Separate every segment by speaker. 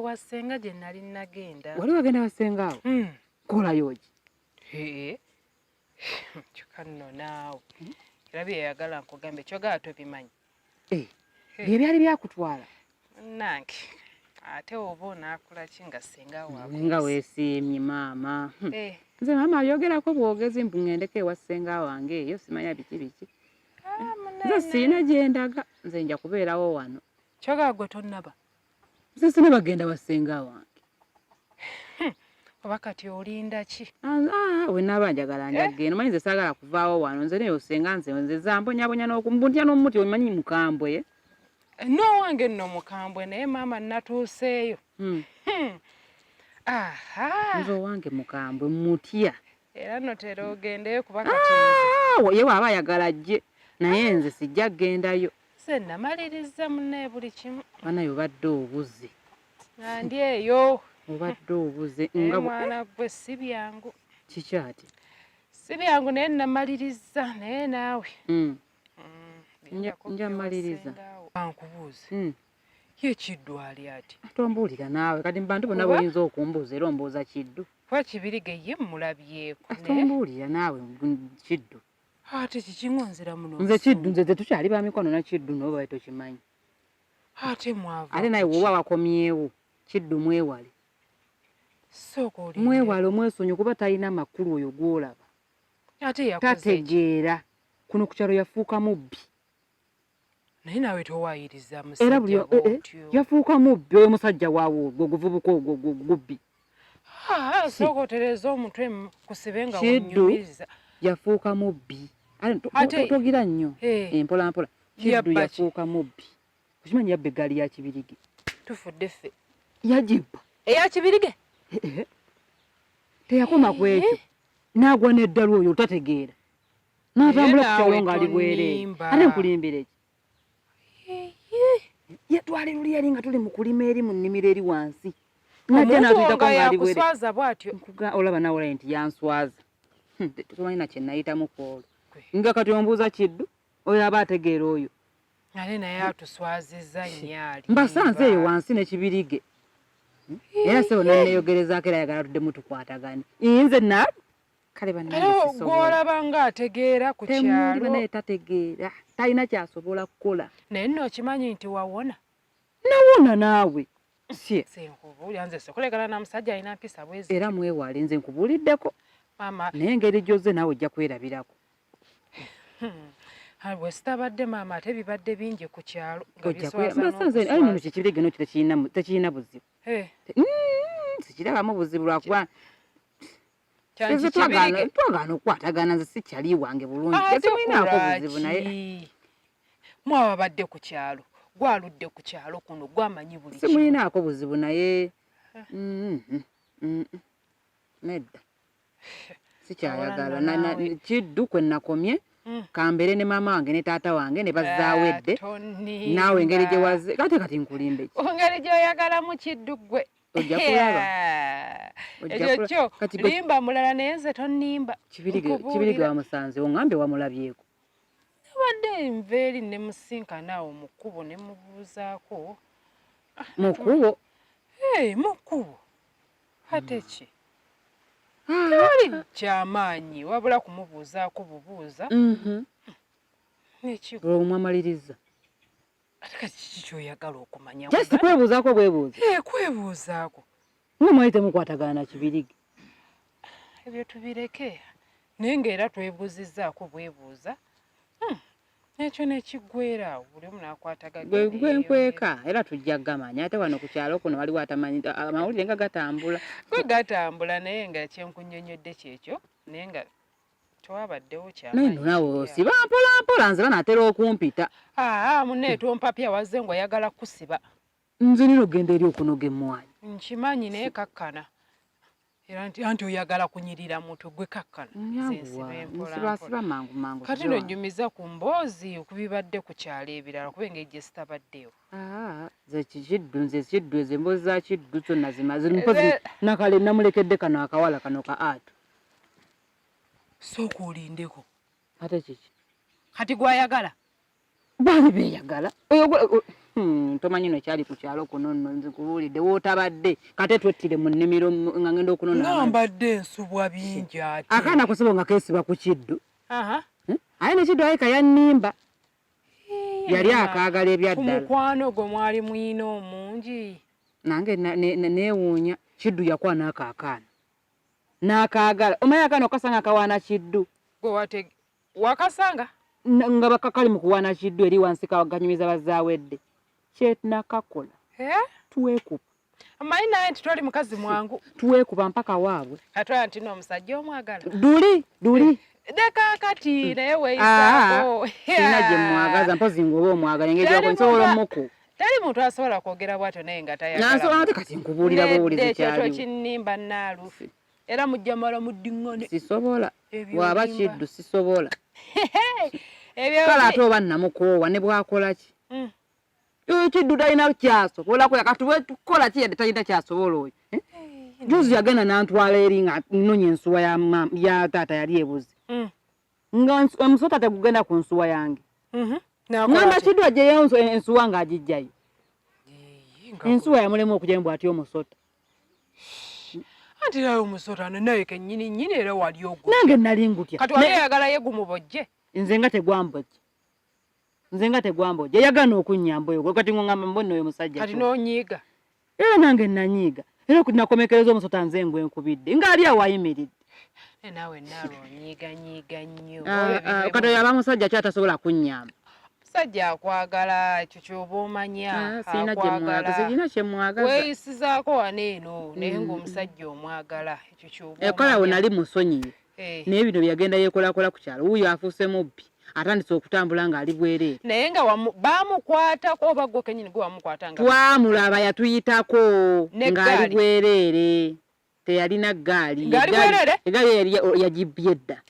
Speaker 1: Ewa ssenga gye nali nagenda.
Speaker 2: Wali wagenda wa ssenga awo? Kolayo ki?
Speaker 1: Kyokka nno naawe era byeyagala nkugambe kyogala tobimanyi.
Speaker 2: Eh, bye byali byakutwala.
Speaker 1: Nange ate oba onaakula ki nga ssenga waabwe.
Speaker 2: Nga weesiimye maama. Eh. Nze maama ayogerako bwogezi mbu ŋŋendeko ewa ssenga wange eyo simanya biki biki.
Speaker 1: Ah,
Speaker 2: Nze sirina gye ndaga, nze nja kubeerawo wano.
Speaker 1: Kyogala gwe tonnaba.
Speaker 2: Nze sinaba genda wa ssenga wange.
Speaker 1: Oba kati olinda ki?
Speaker 2: Ah, ah, we naaba njagala nja eh? genda. Omanyi nze saagala kuvaawo wano. Nze naye osenga nze nze zambonyabonya n'okumbuntya n'omuti omanyi mukambwe.
Speaker 1: Eh, n'owange nno mukambwe naye maama natuuseeyo. Aha.
Speaker 2: Nze owange mukambwe mutya.
Speaker 1: Era no tera ogendeyo kuba kati
Speaker 2: ah, ye waaba ayagala ajje naye nze sijja kugendayo.
Speaker 1: Nze namalirizza munnaye buli kimu.
Speaker 2: Banaye obadde obuze.
Speaker 1: Nga ndi eyo.
Speaker 2: Obadde obuze.
Speaker 1: Nga mwana gwe si byangu.
Speaker 2: Kiki ate?
Speaker 1: Si byangu naye namalirizza naye naawe.
Speaker 2: Nja maliriza.
Speaker 1: Nkubuuze. Ye Kiddu ali ati?
Speaker 2: Tombuulira naawe kati mu bantu bonna b'oyinza okumbuuza era ombuuza Kiddu.
Speaker 1: Kuba Kibirige ye mmulabyeko.
Speaker 2: Tombuulira naawe Kiddu.
Speaker 1: Ate kiki ng'onzira muno?
Speaker 2: Nze Kiddu nze tetukyali ba mikwano na Kiddu naye oba tokimanyi.
Speaker 1: Ate mwava.
Speaker 2: Ate naye woba wakomyewo Kiddu mwewale.
Speaker 1: Sooka olinde.
Speaker 2: Mwewale omwesonyiwe kuba talina makulu oyo gw'olaba.
Speaker 1: Ate yakoze ki?
Speaker 2: Tategeera. Kuno ku kyalo yafuuka mubbi.
Speaker 1: Naye naawe towayiriza
Speaker 2: Era buli
Speaker 1: musajja
Speaker 2: eh, eh,
Speaker 1: bw'otyo.
Speaker 2: yafuuka mubbi oyo musajja waawo ogwo oguvubuka ogwo ogwo gubbi.
Speaker 1: Ah, sooka otereeze omutwe nkusibe nga
Speaker 2: Kiddu
Speaker 1: wonnyumiriza.
Speaker 2: yafuuka mubbi.
Speaker 1: Ate
Speaker 2: Togira nnyo
Speaker 1: Eh.
Speaker 2: empola mpola. Kiddu
Speaker 1: Yabba ki?
Speaker 2: yafuuka mubbi. Okimanyi yabba eggaali ya Kibirige.
Speaker 1: Tufudde ffe.
Speaker 2: Yagibba.
Speaker 1: Eya Kibirige?
Speaker 2: Eh, eh. Teyakoma ku ekyo. N'agwa n'eddalu oyo olutategeera. N'atambula ku kyalo ng'ali bwereere. Ate nkulimbire ki? Ye twali luli yali nga tuli mu kulima eri mu nnimiro eri wansi. Najja n'atuyitako ng'ali bwereere.
Speaker 1: Yakuswaza bw'atyo.
Speaker 2: Olaba naawe olabye nti yanswaza. Tomanyi na kye nayitamu ku olwo. Nga kati ombuuza Kiddu, oyo aba ategeera oyo.
Speaker 1: Ate naye atuswazizza nnyo alimba.
Speaker 2: Mbasanze eyo wansi ne Kibirige. Era ssebo nanneeyogerezaako era ayagala tuddemu tukwatagane. Nze naawe. Kale bannange
Speaker 1: Era
Speaker 2: sisobola.
Speaker 1: gw'olaba ng'ategeera ku
Speaker 2: Temuli
Speaker 1: kyalo.
Speaker 2: banaye tategeera. Talina ky'asobola kukola.
Speaker 1: Naye nno okimanyi nti wawona.
Speaker 2: Nawona naawe. Sie.
Speaker 1: Nze nkubuulira nze sikulekana na musajja alina mpisa bwe zityo.
Speaker 2: Era mwewale nze nkubuuliddeko.
Speaker 1: Maama.
Speaker 2: Naye engeri gy'ozze naawe ojja kwerabirako.
Speaker 1: Bwe sitabadde maama ate bibadde bingi ku kyalo nga
Speaker 2: Ojja
Speaker 1: biswaza
Speaker 2: mbasanze, ayi nno
Speaker 1: n'okuswaza.
Speaker 2: Kibirige no tekirina buzibu.
Speaker 1: Eh.
Speaker 2: Sikirabamu buzibu lwakuba
Speaker 1: Kyangi
Speaker 2: Nze
Speaker 1: Kibirige.
Speaker 2: twagaana okukwatagana nze sikyali wange bulungi.
Speaker 1: Ate
Speaker 2: Tesimulinaako
Speaker 1: kulwaki?
Speaker 2: buzibu naye.
Speaker 1: Mwabadde ku kyalo, gwaludde ku kyalo kuno, gwamanyi buli kimu.
Speaker 2: Simulinaako buzibu naye. Nedda. Sikyayagala. Kiddu kwe nakomye. Kambeere ne maama wange ne taata wange ne bazzaawedde. Naawe engeri gye wazze, kati kati nkulimbe ki?
Speaker 1: Engeri gy'oyagalamu Kiddu ggwe.
Speaker 2: Ojja kulaba.
Speaker 1: Ekyo kyo limba mulala naye nze tonnimba.
Speaker 2: Kibirige wamusanze, oŋŋambe wamulabyeko.
Speaker 1: Nabadde nva eri ne musinkana awo mu kkubo ne mubuuzaako.
Speaker 2: Mu kkubo?
Speaker 1: Ee, mu kkubo. Ate ki? Tewali kyamaanyi wabula kumubuuzaako bubuuza. N'ekigwo.
Speaker 2: Olwo mwamaliriza.
Speaker 1: Ate kati kiki ky'oyagala okumanya?
Speaker 2: Just kwebuuzaako bwebuuza.
Speaker 1: Ee, kwebuuzaako.
Speaker 2: Nga mwali temukwatagana na Kibirige.
Speaker 1: Ebyo tubireke. Naye ng'era twebuuzizzaako bwebuuza. Ekyo nekiggweera awo buli omu n'akwataga
Speaker 2: Gwe gwe nkweka era tujja gamanya ate wano ku kyalo kuno waliwo atamanyi amawulire nga gatambula.
Speaker 1: Go gatambula naye nga kyenkunnyonnyodde kyekyo naye nga tewabaddewo
Speaker 2: kyamaanyi. Naye nno naawe osiba mpola mpola nze banaatera okumpita.
Speaker 1: Aa munne tompapya wazze ng'oyagala kukusiba.
Speaker 2: Nze nina okugenda eri okunoga emmwanyi.
Speaker 1: Nkimanyi naye kakkana. Era nti anti oyagala kunyirira mutwe gwe kakkana.
Speaker 2: Nyanguwa, nsiba mangu mangu.
Speaker 1: Kati no nyumiza ku mboozi okubibadde ku kyalo ebirala kuba engeri gye sitabaddeewo.
Speaker 2: Nze Kiddu, nze Kiddu, ezo emboozi za Kiddu zonna zimaze. Mpozi nakale namulekedde kano akawala kano ka art.
Speaker 1: Sooka olindeko.
Speaker 2: Ate kiki?
Speaker 1: Kati gw'ayagala?
Speaker 2: Baali beeyagala. Tomanyi no kyali ku kyalo kuno nno, nze nkubuulidde wootabadde kate twettire mu nnimiro nga ngenda okunona
Speaker 1: nga mbadde nsubwa bingi ate
Speaker 2: akaana kusibo nga keesiba ku kiddu. Aye ne kiddu ayika yannimba, yali akaagala ebyaddala.
Speaker 1: Ku mukwano gwe mwali muyina omungi.
Speaker 2: Nange neewuunya, Kiddu yakwana ako akaana n'akaagala. Omanyi akaana okasanga kawaana Kiddu.
Speaker 1: Gwe wakasanga
Speaker 2: nga bakakali mu kuwaana Kiddu eri wansi kaganyumiza bazaawedde. Kyenakakola twekuba.
Speaker 1: Amanyi naye nti twali mukazi mwangu.
Speaker 2: Twekuba mpaka waabwe.
Speaker 1: Atwala nti n'omusajja omwagala.
Speaker 2: Duli duli.
Speaker 1: Deka kati naye weeyisaako.
Speaker 2: Sirina gye mwagaza, mpozi ng'oba omwagala engeri gy'oku nsobola omuku.
Speaker 1: Teri muntu asobola kwogera bw'atyo naye nga tayagala.
Speaker 2: Nasobola ate kati nkubuulira buwulizi kyaliwo.
Speaker 1: Ekyo tokinnimba Naalufi. Era mujja mala muddiŋŋane.
Speaker 2: Sisobola. Bw'aba Kiddu sisobola. Kale ate oba namukoowa ne bw'akola ki? Kiddu talina kyasobola kola, kati tukola ki yadde talina kyasobola oyo. Juzi yagenda n'antwala eri nga nnonya ensuwa ya taata yali ebuze. Nga omusota tegugenda ku nsuwa yange. Ngamba Kiddu aggyeyo ensuwa ng'agijjayo. Ensuwa yamulema okugyayo mbu atya omusota.
Speaker 1: Anti naye omusota naye kennyini nnyini era wali ogwo.
Speaker 2: Nange nali ngutya.
Speaker 1: Kati wali oyagala ye gumubojje?
Speaker 2: Nze nga tegwambojja. Nze nga tegwambojja. Yagaana okunnyamba oyo. Kati ng'ongamba mbona oyo musajja.
Speaker 1: Kati n'onyiiga.
Speaker 2: Era nange nanyiiga. Era nakomekereza omusota nze ngwenkubidde. Ng'ali awo ayimiridde.
Speaker 1: Naawe naawe onyiiganyiiga nnyo.
Speaker 2: Kati oyo aba musajja ki atasobola kunnyamba?
Speaker 1: Musajja akwagala, ekyo ky'oba omanya.
Speaker 2: Sirina kye mwagaza.
Speaker 1: Weeyisizaako wano eno naye ng'omusajja omwagala, ekyo ky'oba omanya.
Speaker 2: Ekola awo nali musonyiye. Naye bino byagenda yeekolakola ku kyalo. Wuuyo afuuse mubbi. Atandise okutambula ng'ali bwereere.
Speaker 1: Naye nga baamukwatako oba gwe kennyini gwe wamukwata nga
Speaker 2: twamulaba yatuyitako ng'ali bwereere. Teyalina ggaali.
Speaker 1: Ng'ali bwereere?
Speaker 2: Eggaali yali yagibbye dda.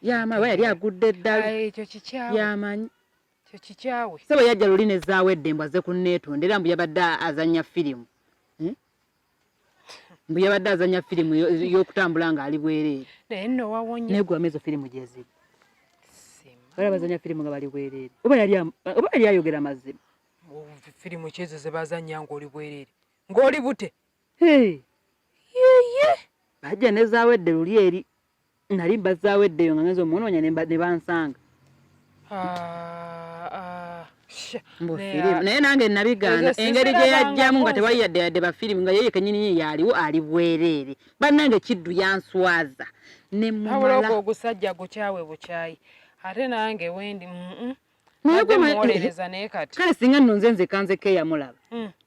Speaker 2: Yama yali agudde eddalu.
Speaker 1: Ekyo kikyawe.
Speaker 2: Yamanyi.
Speaker 1: Ekyo kikyawe.
Speaker 2: Ssebo yajja luli ne Zaawedde mbu azze kunneetonda era mbu yabadde azannya firimu. Mbu yabadde azannya firimu y'okutambula ng'ali bwereere.
Speaker 1: Naye nno wawonye.
Speaker 2: Naye gwe ezo firimu gye ziri. Bali bazannya firimu nga bali bwereere. Oba yali ayogera mazima.
Speaker 1: Firimu ki ezo ze bazannya ng'oli bwereere? Ng'oli bute.
Speaker 2: Bajja ne Zaawedde luli eri. Nali mbazaaweddeyo nga ngenze omunoonya ne bansanga. Naye nange nabigaana engeri gye yajjamu nga tewali yadde yadde bafirimu nga yeye kennyini yaliwo ali bwereere. Bannange Kiddu yanswaza ne mumala.
Speaker 1: Wabula ogusajja gukyawe bukyayi. Ate nange wendi
Speaker 2: kale singa nno nze nzekka nzekka eyamulaba.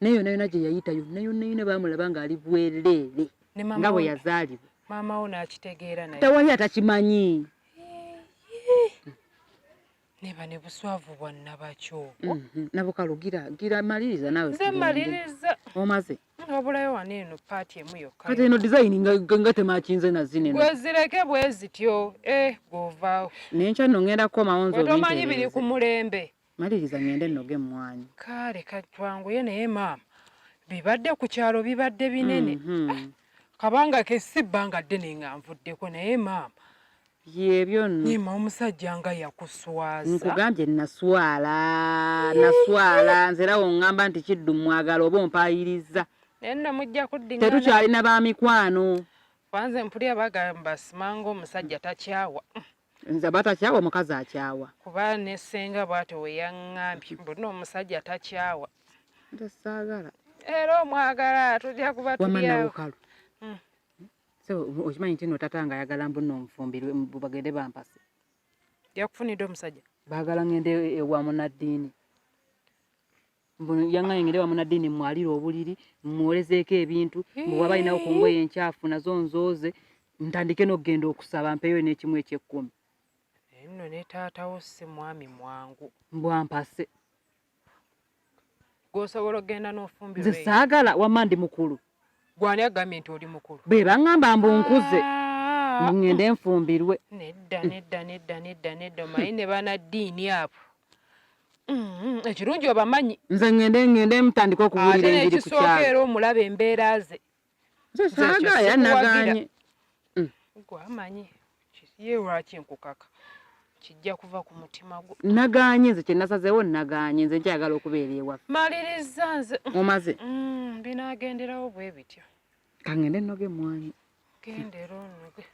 Speaker 2: Naye yonna yonna gye yayita yonna yonna yonna baamulaba ng'ali bwereere nga bwe yazaalibwa.
Speaker 1: Maama wo n'akitegeera naye.
Speaker 2: Tewali atakimanyi.
Speaker 1: Neba ne buswavu bwa nnabaki obwo.
Speaker 2: Nabukalu gira maliriza naawe.
Speaker 1: Nze maliriza.
Speaker 2: Omaze.
Speaker 1: Wabulayo wano eno paati emu yokka.
Speaker 2: Kati eno design nga temakinze na zino eno.
Speaker 1: Gwe zireke bwe zityo. Gw'ovaawo.
Speaker 2: N'enkya nno ngenda kukomawo nze
Speaker 1: obintereeze. Tomanyi biri ku mulembe.
Speaker 2: Maliriza ngende nnoge emmwanyi.
Speaker 1: Kale katwanguye naye maama. Bibadde ku kyalo bibadde binene. Kabanga ke si bbanga ddene nga nvuddeko naye maama.
Speaker 2: Byebyo nno.
Speaker 1: Nyima omusajja nga yakuswaza.
Speaker 2: Nkugambye naswala, naswala. Nze era w'oŋŋamba nti Kiddu mwagala oba ompaayiriza.
Speaker 1: Naye nno mujja kuddiŋŋana.
Speaker 2: Tetukyalina ba mikwano.
Speaker 1: Kwanza mpulira bagamba simanga omusajja takyawa.
Speaker 2: Nze aba takyawa, omukazi akyawa.
Speaker 1: Kuba ne ssenga bw'atyo we yaŋŋambye mbu nno omusajja takyawa.
Speaker 2: Nze saagala.
Speaker 1: Era omwagala tujja kuba
Speaker 2: Wamma
Speaker 1: tuli awo.
Speaker 2: Nabukalu. So okimanyi nti nno taata nga ayagala mbu nno nfumbirwe mbu bagende bampase.
Speaker 1: Yakufunidde omusajja?
Speaker 2: Baagala ngende ewa munnaddiini. Mbu yaŋŋambye ngende ewa munnaddiini mmwalire obuliri, mmwolezeeko ebintu, mbu bw'aba alinawo ku ngoye enkyafu nazo nzooze, ntandike n'okugenda okusaba mpeeyo n'ekimu eky'ekkumi.
Speaker 1: Naye nno ne taata wo si mwami mwangu.
Speaker 2: Mbu ampase.
Speaker 1: Gw'osobola okugenda n'ofumbirwa
Speaker 2: Nze saagala, wamma ndi mukulu.
Speaker 1: Gw'ani agambye nti oli mukulu?
Speaker 2: Be baŋŋamba mbu nkuze. Mbu ŋŋende nfumbirwe.
Speaker 1: Nedda, nedda, nedda, nedda, nedda. Omanyi ne bannaddiini abo. Ekirungi obamanyi.
Speaker 2: Nze ŋŋende mutandike okubuulira
Speaker 1: Ate
Speaker 2: enjiri ku
Speaker 1: n'ekisooka
Speaker 2: kyalo.
Speaker 1: era omulaba embeera ze.
Speaker 2: Nze saagala, era nagaanye.
Speaker 1: Gwe amanyi. Ye lwaki nkukaka? Kijja kuva ku mutima gwo.
Speaker 2: Nagaanye nze kye nasazeewo nagaanye nze nkyayagala okubeera ewaffe.
Speaker 1: Maliriza nze.
Speaker 2: Omaze?
Speaker 1: Binaagenderawo bwe bityo.
Speaker 2: Kangende nnoge emmwanyi.
Speaker 1: Gendera onoge.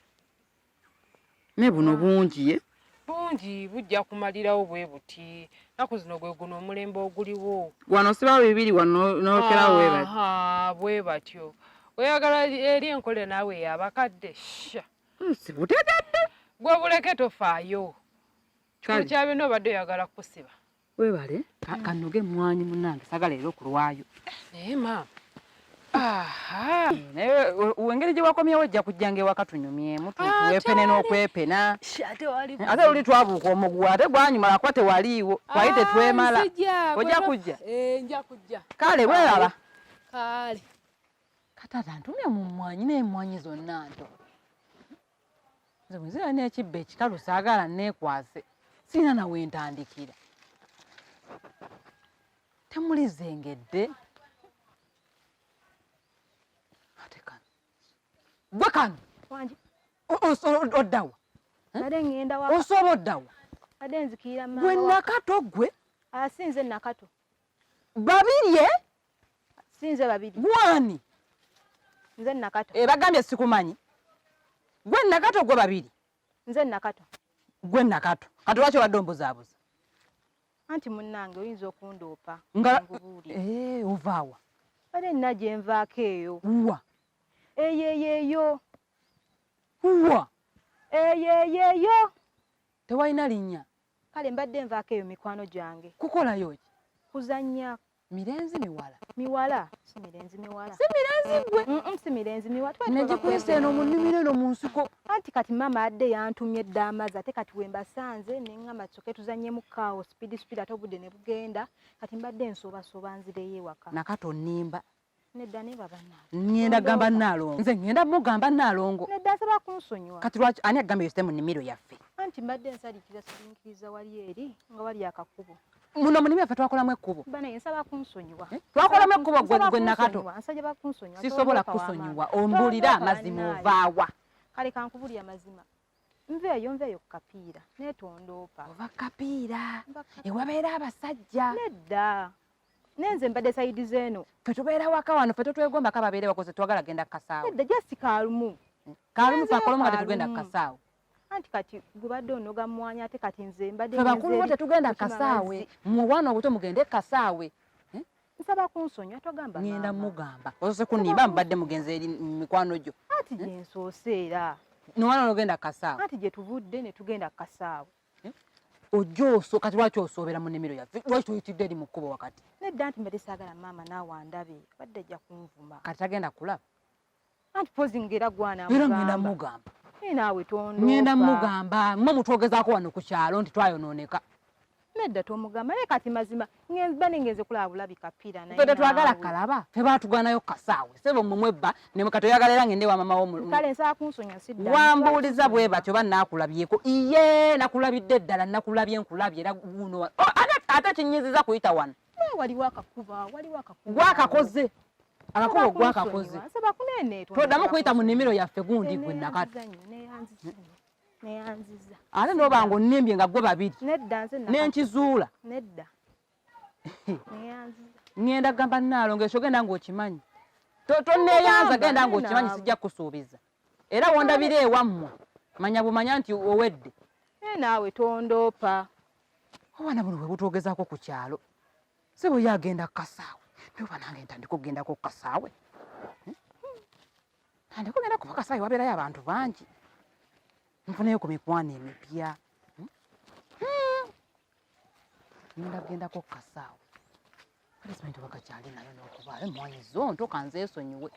Speaker 2: Naye buno bungi ye?
Speaker 1: Bungi bujja kumalirawo bwe buti. Nnaku zino gwe guno omulembe oguliwo.
Speaker 2: Wano osibawo bibiri wano n'olekerawo bwe batyo.
Speaker 1: Bwe batyo. Oyagala eri enkole naawe ey'abakadde? Sha.
Speaker 2: Sibutegedde.
Speaker 1: Gwe buleke tofaayo. Kikulu kya byonna obadde oyagala kukusiba.
Speaker 2: Webale kanoge emmwanyi munnange sagala era okulwayo.
Speaker 1: Naye maama. Aha.
Speaker 2: Naye engeri gye wakomyewo ojja kujjanga ewaka tunyumyemu tuwepene n'okwepena. Ate luli twabuuka omuguwa ate gwanyuma lwakuba tewaliiwo twali tetwemala. Ojja kujja?
Speaker 1: Nja kujja.
Speaker 2: Kale bweraba.
Speaker 1: Kale.
Speaker 2: Kataata ntumye mu mmwanyi n'emmwanyi zonna nto. Nze bwe nzira n'ekibbo ekikalu saagala neekwase. Sirina na we ntandikira. Temuli zengedde. Ate kano. Gwe kano.
Speaker 3: Wangi.
Speaker 2: Oddawa.
Speaker 3: Ate ngenda waka.
Speaker 2: Osobola oddawa.
Speaker 3: Ate nzikirira mama.
Speaker 2: Gwe Nakato gwe.
Speaker 3: Si nze Nakato.
Speaker 2: Babirye?
Speaker 3: Si nze babiri.
Speaker 2: Gwani?
Speaker 3: Nze Nakato.
Speaker 2: Bagambye sikumanyi. Gwe Nakato gwe babiri.
Speaker 3: Nze Nakato.
Speaker 2: Gwe Nakato. Kati lwaki obadde ombuzaabuza?
Speaker 3: Anti munnange oyinza okundoopa.
Speaker 2: Nga ovaawa.
Speaker 3: Ate nna gye nvaako eyo.
Speaker 2: Wa.
Speaker 3: Eyo eyo eyo.
Speaker 2: Wa.
Speaker 3: Eyo eyo eyo.
Speaker 2: Tewalina linnya.
Speaker 3: Kale mbadde nvaako eyo mikwano gyange.
Speaker 2: Kukolayo ki?
Speaker 3: Kuzannya.
Speaker 2: Mirenzi miwala.
Speaker 3: Miwala. Si mirenzi miwala.
Speaker 2: Si mirenzi gwe.
Speaker 3: Si mirenzi miwala.
Speaker 2: Negikuyisa eno mu nnimiro eno mu nsiko.
Speaker 3: Anti kati maama adde yantumye dda amazzi ate kati we mbasanze ne ŋŋamba tusooke tuzannyemu kaawo speed speed ate obudde ne bugenda kati mbadde nsoobasoba nzireyo ewaka.
Speaker 2: Nakato nnimba.
Speaker 3: Nedda ne baba naalongo.
Speaker 2: Ŋŋenda gamba Naalongo. Nze ŋŋenda mugamba Naalongo.
Speaker 3: Nedda nsaba kunsonyiwa.
Speaker 2: Kati lwaki ani agambye yosite mu nnimiro yaffe?
Speaker 3: Anti mbadde nsaliikiriza sirinkiriza wali eri nga wali akakubo.
Speaker 2: Muno mu nnimiro yaffe twakolamu ekkubo.
Speaker 3: Bana nsaba kunsonyiwa.
Speaker 2: Twakolamu ekkubo gwe Nakato.
Speaker 3: Nsaba kunsonyiwa.
Speaker 2: Sisobola kusonyiwa. Ombuulira amazima ovaawa.
Speaker 3: Kale kankubulire amazima. Nveeyo ku kapiira. Neetondoopa.
Speaker 2: Ova kapiira. Ewabeera abasajja.
Speaker 3: Nedda. Nenze mbadde sayidi z'eno.
Speaker 2: Ffe tubeera waka wano ffe totwegombako ababeere wakoze twagala genda kasaawe.
Speaker 3: Nedda just kaalumu.
Speaker 2: Kaalumu twakolamu nga tetugenda kasaawe.
Speaker 3: Anti kati gubadde onoga mmwanyi ate kati nze mbadde
Speaker 2: ffe bakulu bo tetugenda kasaawe. Mmwe obwana obuto mugende kasaawe.
Speaker 3: Nsaba kunsonyiwa togamba maama.
Speaker 2: Ngenda mugamba. Osoose kunnimba mbadde mugenzi eri mikwano gyo.
Speaker 3: Anti gye nsoose era.
Speaker 2: N'omwana n'ogenda kasaawe.
Speaker 3: Anti gye tuvudde ne tugenda kasaawe.
Speaker 2: Ojja kati lwaki osoobera mu nnimiro yaffe? Lwaki toyitidde eri mu kkubo wakati?
Speaker 3: Nedda anti mbadde saagala maama naawe andabe. Abadde ajja kunvuma.
Speaker 2: Kati tagenda kulaba.
Speaker 3: Anti pozi ng'era gw'anaamugamba.
Speaker 2: Era ngenda mugamba.
Speaker 3: Naawe tondoopa.
Speaker 2: Ngenda mugamba. Mmwe mutwogezaako wano ku kyalo nti twayonooneka.
Speaker 3: Nedda tomugamba. Naye kati mazima mba nengenze kulaba bulabi kapiira naye.
Speaker 2: Ffe tetwagala kalaba. Ffe baatuganayo kasaawe. Ssebo mmwe mwebba ne kati oyagala era ngende wa maama wo.
Speaker 3: Kale nsaba kunsonyiwa sidda.
Speaker 2: Wambuuliza bwe batyo oba naakulabyeko. Iye nakulabidde ddala nakulabye nkulabye era guno. Ate kinnyiziza kuyita wano.
Speaker 3: Waliwo akakuba, waliwo akakuba.
Speaker 2: Gwakakoze. Akakubo gwakakoze.
Speaker 3: Nsaba kuneneetwa.
Speaker 2: Toddamu kuyita mu nnimiro yaffe gundi gwe Nakato.
Speaker 3: Neyanziza.
Speaker 2: Ate n'oba ng'onnimbye nga gwe babiri.
Speaker 3: Nedda nze Nakato.
Speaker 2: Nenkizuula.
Speaker 3: Nedda. Neyanziza.
Speaker 2: Ŋŋenda gamba Naalongo ekyo genda ng'okimanyi. Tonneeyanza genda ng'okimanyi sijja kukusuubiza. Era wondabira ewammwe manya bumanya nti owedde.
Speaker 3: Naye naawe tondoopa.
Speaker 2: Obwana buno bwe butwogezaako ku kyalo. Ssebo ye agenda kasaawe. Naye oba nange ntandika okugendako ku kasaawe. Ntandika okugenda ku kasaawe wabeerayo abantu bangi. Nfuneyo ku mikwano emipya. Ngenda kugendako ku kasaawe. Kale simanyi oba kakyali nayo n'okubaayo emmwanyi zo nto kanzeesonyiwe.